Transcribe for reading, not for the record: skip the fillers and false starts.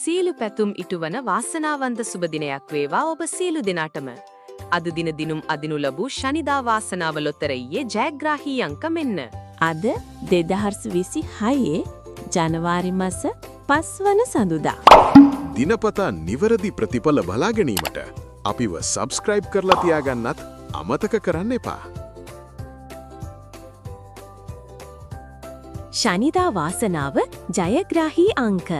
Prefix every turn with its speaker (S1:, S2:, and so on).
S1: සියලු පැතුම් ඉටුවන වාසනාවන්ත සුබ දිනයක් වේවා ඔබ සියලු දෙනාටම. අද දින දිනුම් අදිනු ලැබූ ශනිදා වාසනාව ලොතරැයියේ ජයග්‍රාහී අංක මෙන්න.
S2: අද 2026 ජනවාරි මස 5 වන සඳුදා.
S3: දිනපතා නිවැරදි ප්‍රතිඵල බලා ගැනීමට අපිව සබ්ස්ක්‍රයිබ් කරලා තියාගන්නත් අමතක කරන්න එපා.
S2: ශනිදා වාසනාව ජයග්‍රාහී අංක.